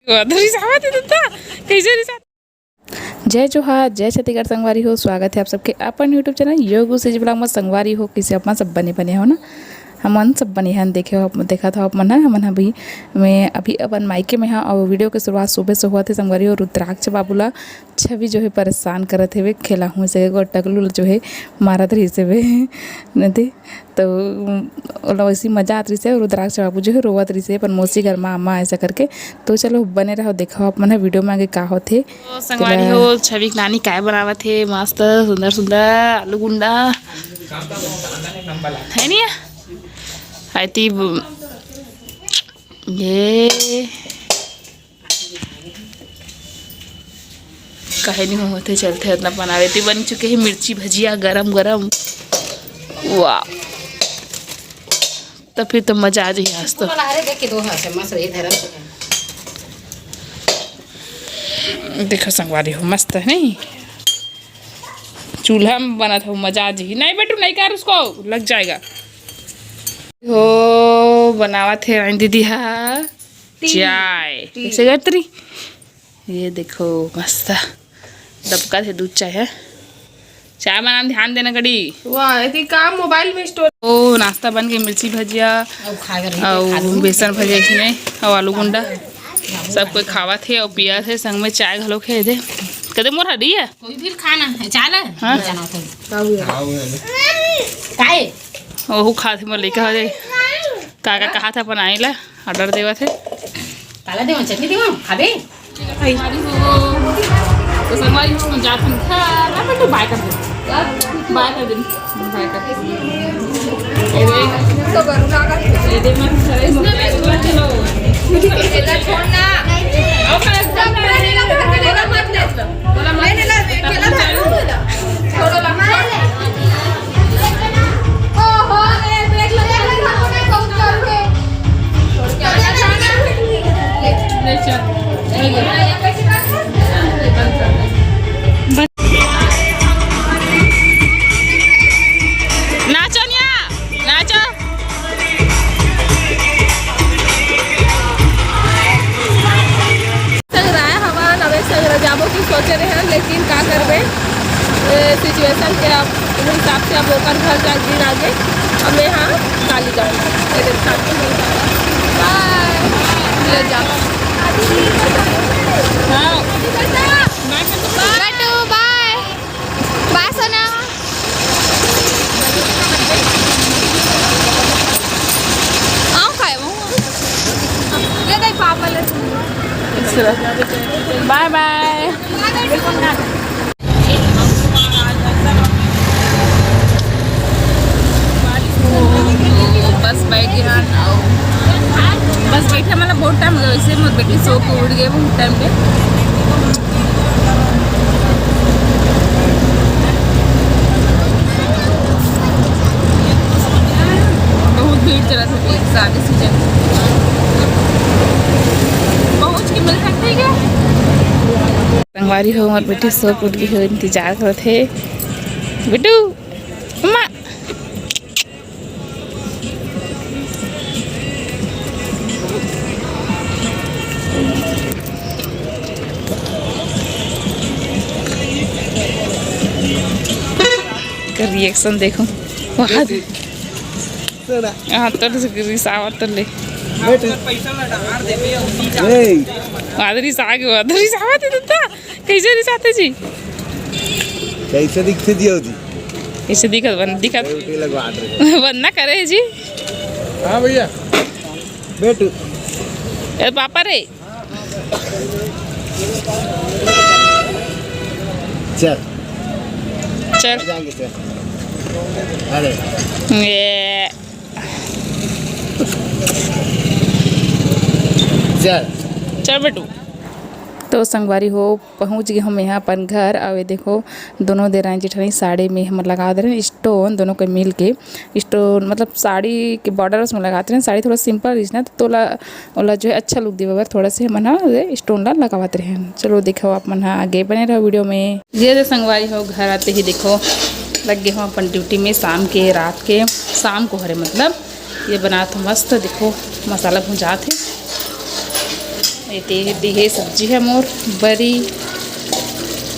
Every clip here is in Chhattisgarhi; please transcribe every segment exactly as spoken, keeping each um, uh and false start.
अदरी सावत हे दत्ता, कैसे रिसात? जय जोहार, जय छत्तीसगढ़ संगवारी हो, स्वागत है आप सबके अपन YouTube चैनल योगू सीजी ब्लॉग में। संगवारी हो, किसे अपन सब बने बने हो ना? हमन सब बने हन। देखे हो, देखा था आप मन ह, हमन ह अभी, मैं अभी अपन मायके में हा और वीडियो के शुरुआत सुबह से हुआ थे संगवारी हो। रुद्राक्ष बाबू ला छवि जो है परेशान करत हेवे, खेला हूँ से एगो टकलू ला जो है मारत रहिस हेवे नदी। तो ओला वैसी मजा आत रहिस हे, रुद्राक्ष बाबू जो है रोवत रहिस हे अपन मौसी घर माँ, अम्मा ऐसा करके। तो चलो बने रहो, देखो आप मन ह वीडियो में आगे का होथे। तो संगवारी हो, छवि के नानी काय बनावत हे, मस्त सुंदर सुंदर आलू गुंडा है नी? आती ब-, ये काहे नहीं होते, चलते इतना बनावे। ती बन चुके हैं मिर्ची भजिया गरम गरम। वाह, तो फिर तो मजा आ जाइए आज तो। बोला, अरे देख के दो हाथ से मस्त रही धरम से। देखो संगवारी हो, मस्त है नहीं? चूल्हा में बना था, मजा आ जाइए। नहीं बेटू, नहीं कर, उसको लग जाएगा। हो बनावत हे रानी दीदी हा टी। चाय। टी। कैसे करत रही? ये देखो मस्त दबका थे दूध चाय है। चाय बनाने ध्यान देना कड़ी। वाह, ये काम मोबाइल में स्टोर। ओ नाश्ता बन गई, मिर्ची भजिया अब खा कर रही है, और खा लूँ। बेसन भजिया इसमें और आलू गुंडा। सब कोई खावा थे और पिया थे, संग में चाय घलो खे दे। कदे मोर हरी है? कोई भी खाना है, चाय ला? हाँ। जाना कोई। काहे? ओहू खात हे मोर लइका हरे। का का कहा था अपन आई ला, ऑर्डर देवा थे। काला देवा, चटनी देवा, खाबे? संगवारी हो, तो संगवारी हो, हम जात हन घर। अब तो बाय कर दे। बाय कर दे। बाय कर दे। ये देख। ये देख, मैं इसमें भी छोड़ ना। अब मैं एकदम ले लेगा, मत ले। बोला, मत ले। ले, ले, ले, ले, ले। छोड़ो, ला, छोड़। ओहो, ए, देख लो, देख लो, बहुत कम है। ले, ले, चल। नाचो निया, नाचो। संग राय हवा नवेश संग रजाबो की सोचे रहे हैं, लेकिन का करबे, ए, सिचुएशन के अब हिसाब से अब ओकर घर जा दिन आगे, अब मैं हाँ काली जाऊँ, मेरे साथ में नहीं जाऊँ। बाय। ले जा। हाँ। बाय। बाय सोना। आओ खाए वो। ले दे पापा ले। बाय बाय। बस बैठ गए हैं। बस बैठे मतलब बहुत टाइम हो गया, वैसे मोर बेटी सो के उठ गए बहुत टाइम पे। बहुत भीड़ चला था शादी सीजन। पहुँच के मिल सकते हैं क्या? संगवारी हो, मोर बेटी सो के उठ गई हो, इंतजार करत हे। बिट्टू, अम्मा। कर रिएक्शन देखो। वहाँ हाँ, तो रिसावत तो ले। बैठ। ए। आदरी साग, आदरी सावत है तो। कैसे रिसाते जी? कैसे दिखते जी हो जी? कैसे दिखत बन, दिखत? ए, उठी लगवा दे। बंद ना करे जी। हाँ भैया। बैठ। ए पापा रे। चल। चल। जाएंगे, चल। अरे। ये। चल। चल बेटू। तो संगवारी हो, पहुँच गए हम यहाँ अपन घर। और ये देखो, दोनों देरानी जेठानी साड़ी में हमर लगा दे रहे हैं stone, दोनों के मिल के stone, मतलब साड़ी के border में लगाते रहे। साड़ी थोड़ा simple रहिस ना, तो तोला, ओला जो है अच्छा look देवे बर थोड़ा से हमन हा ये stone ला लगावत रहे हैं। चलो देखो, आप मन हा आगे बने रहो वीडियो में। ये दे संगवारी हो, घर आते ही देखो लग गए हो अपन ड्यूटी में, शाम के, रात के, शाम को हरे मतलब ये बनात हो मस्त। देखो मसाला भुंजात है। एती, एती हे सब्जी हे मोर, बरी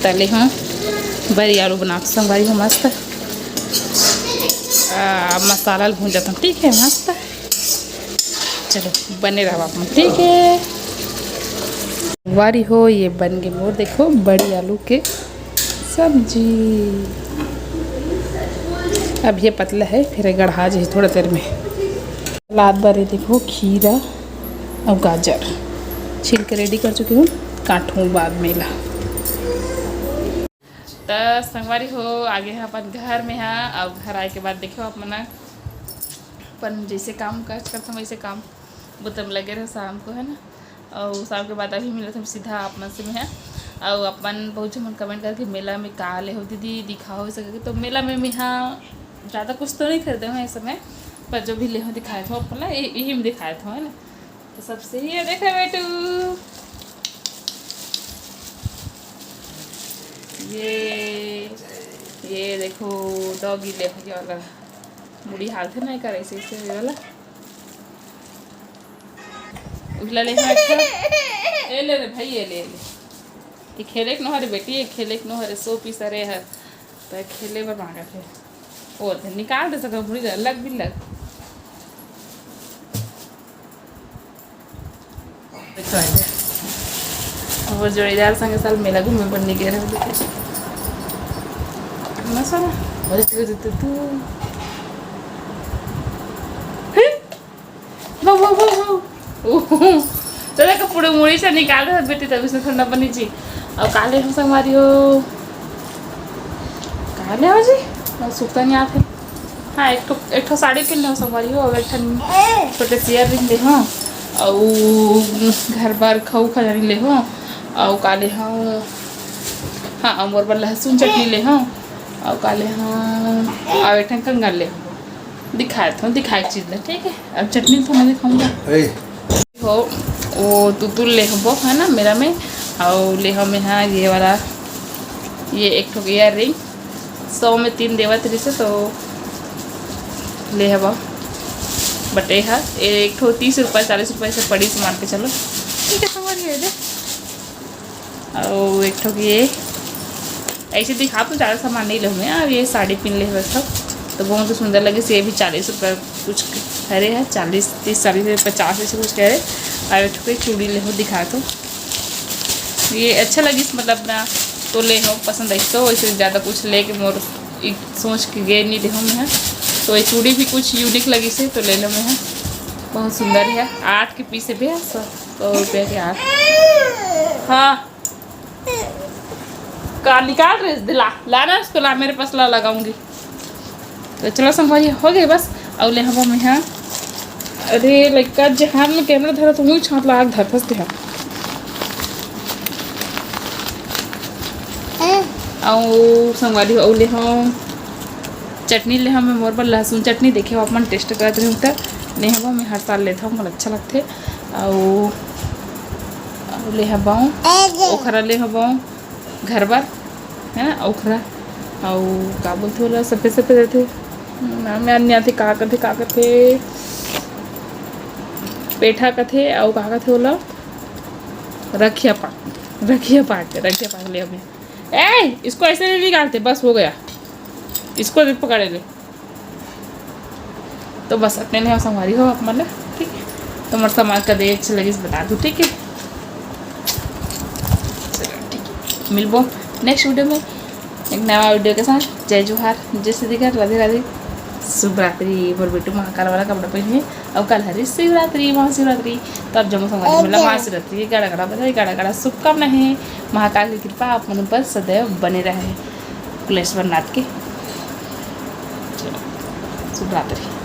तले हंव, बरी आलू बनात संगवारी हो मस्त। आ, मसाला ल भूंजत हंव, ठीक हे, मस्त। चलो, बने रहो आप मन, ठीक हे। संगवारी हो, ये बन गे मोर, देखो, बरी आलू के सब्जी। अब ये पतला हे, फिर गढ़ा जाही थोड़ा देर में। सलाद बर ये देखो, खीरा अउ गाजर छील के ready कर चुके हंव, काटहूं बाद में एला। त संगवारी हो, आगे हंव अपन घर में हा। अब घर आए के बाद देखो आप मन, अपन जैसे काम काज करथन वैसे काम बुता में लगे रहो शाम को, है ना। अउ शाम के बाद अभी मिलत हंव सीधा आप मन से में हा। अउ अपन बहुत झन मन comment करके मेला में का लेहो दीदी, दिखाओ ऐसे करके। तो मेला में में हा ज़्यादा कुछ तो नहीं खरीदे हंव इस समय, पर जो भी लेहो दिखाए हंव आप मन ला, ये, यही में दिखाए हंव, है ना। तो सबसे ये देखो बेटू, ये, ये देखो doggy ले, ये वाला मुड़ी हालथे ना, एकर ऐसे, ऐसे ये वाला। उजला ले, हाँ, अच्छा। ए ले रे भाई, ये ले, ये ले। ये खेले के नोहरे बेटी, ये खेले के नोहरे, show piece हरे हर। तो खेले बर मांगत हे। ओ, तो निकाल दे सको, मुड़ी लग भी लग। वो जोड़ीदार संगे साल मेला घूमे बर नहीं गए रहे। ना साला। अरे तू, तू, तू, तू। वो, वो, वो, वो। ओहो। तो देखो, पूरे मुड़ी से निकाल रहे बेटी, तब इसमें ठंडा पानी जी। अउ काले हम संगवारी हो। काले हो जी? अउ सुखता नहीं आते। हाँ, एक ठो, एक ठो साड़ी पहन लो संगवारी हो, अउ एक ठन छोटे से earring ले हो, अउ घर बार खाऊ खजानी ले हो, अउ काले हो, हाँ, अउ मोर बर लहसुन चटनी ले हो, अउ काले हो, अउ एक ठन कंगन ले हो। दिखाए तो, दिखाए चीज ला, ठीक है। अब चटनी तो मैं दिखाऊंगा। ए। हो, वो तुतुल ले हबो, है ना, मेला में। अउ ले हबो में, हाँ, ये वाला, ये एक ठो earring, सौ में तीन देवत रहिसे, तो ले हबो। But ये हा, एक ठो तीस रुपये, चालीस रुपये से पड़ी से मान के चलो। ठीक है, समझ गए दे। अउ एक ठो ये ऐसे दिखा तो ज़्यादा सामान नहीं लेहूँ मैं। अब ये साड़ी पहन ले बस, तो बहुत सुंदर लगे। ये भी चालीस रुपये कुछ हरे है, चालीस, तीस, चालीस, पचास ऐसे कुछ कह रहे। अउ एक ठो चूड़ी ले हो, दिखा तो ये अच्छा लगिस, मतलब ना, तो ले हो, पसंद आई तो वैसे ज़्यादा कुछ लेके मोर एक सोच के गए नहीं लेहूँ मैं। तो ये चूड़ी भी कुछ unique लगिस, तो ले लो मैं। बहुत सुंदर है, आठ के piece है भैया, सौ, सौ रुपये के आठ। हाँ, का निकाल रहे दिला, लाना उसको, ला मेरे पास, ला, लगाऊंगी। तो चलो संगवारी हो गए बस। अउ ले हबो में, हाँ, अरे लइका, जहाँ में camera धरा तो मुँह छाप लाग धरथस ते हा। अउ संगवारी हो, अउ ले हबो चटनी ले हबो में, मोर बर लहसुन चटनी, देखे हो आप मन taste करत रहे हो त। ले हबो में, हर साल लेथव, मोला अच्छा लगथे। अउ, अउ ले हबो, ओखरा ले हबो घर बर, है ना, ओखरा। अउ का बोलथे ओला, सफेद सफेद रहिथे, नाम याद नहीं आथे, का कथे, का कथे, पेठा कथे, अउ का कथे ओला, रखिया पाक, रखिया पाक, रखिया पाक ले हबो। ए, इसको ऐसे नहीं निकालते, बस हो गया, इसको पकड़े ले। तो बस अतने ले हबो संगवारी हो आप मन ला, ठीक है। तो मोर सामान का दे अच्छा लगिस बता दू, ठीक है। चलो ठीक है, मिलबो next video में एक नवा video के साथ। जय जोहार, जय छत्तीसगढ़, राधे राधे, शुभ रात्रि। मोर बेटू महाकाल वाला कपड़ा पहने, अउ कल हरे शिवरात्रि, महाशिवरात्रि। तो आप जम्मो संगवारी मन ला महाशिवरात्रि के गाड़ा गाड़ा बधाई, गाड़ा गाड़ा शुभकामना है। महाकाल की कृपा आप मन पर सदैव बने रहे। कुलेश्वर नाथ के। चलो, शुभ रात्रि।